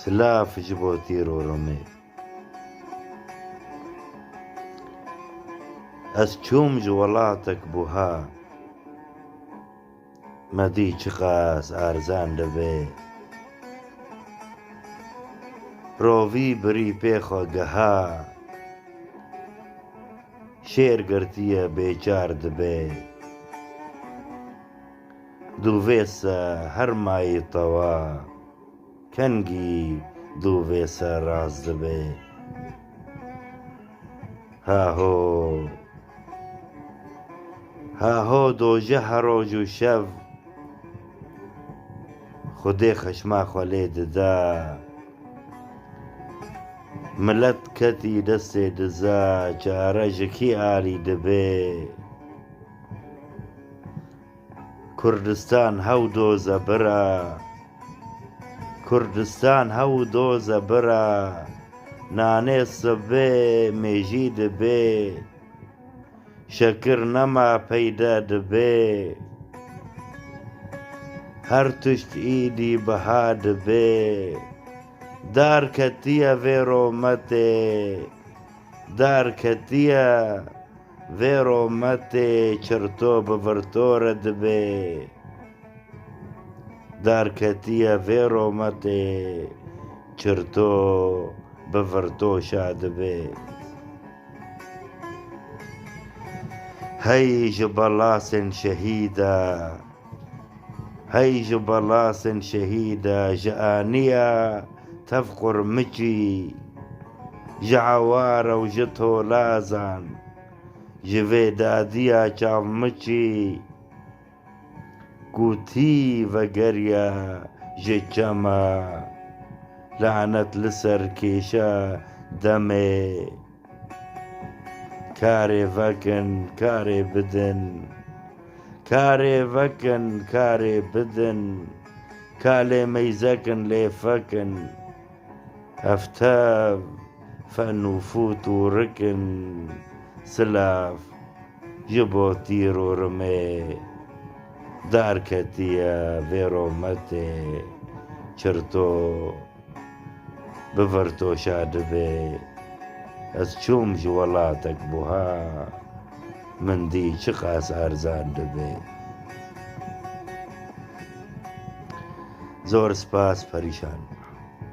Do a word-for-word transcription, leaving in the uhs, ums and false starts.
Silav ji bo tîr û rimê. Ez çûm ji welatek buha, me dî çiqas erzan dibe. Rovî birî pê xwe giha, şêr girtiye bêçar dibe. Dûvê se her mayî tewa, kengî dûvê se rast dibe. Haho, haho doje her roj û şev, Xwedê xeşma xwe lê dida. Milet ketî destê diza, çare ji kî alî dibe? Kurdistan hew doze bira. Kurdistan hew doze bira. Nanê sibê mêjî dibe. Şekir nema peyde dibe. Her tişt îdî biha dibe. Dar ketiye vê rometê. Dar ketiye vê rometê, çirto bi virto re dibe. Dar ketiye vê rometê, çirto bi virto şa dibe. Hey ji belasên şehîda, hey ji belasên şehîda, ji aniya tev qurmiçî, ji eware û ji tolazan, ji vê dadiya çavmiçî, ku tî vegeriya ji çema, lanet li ser kêşa demê. Karê vekin, karê bidin. Karê vekin, karê bidin. Ka lê meyzekin, lê fekin. Ev tev fen û fût û rikin. Silav ji bo tîr û rimê. Dar ketiye vê rometê. Çirto bi virtoşa dibe. Ez çûm ji welatek buha, min dî çiqas erzan dibe. Zor spas, perîşan.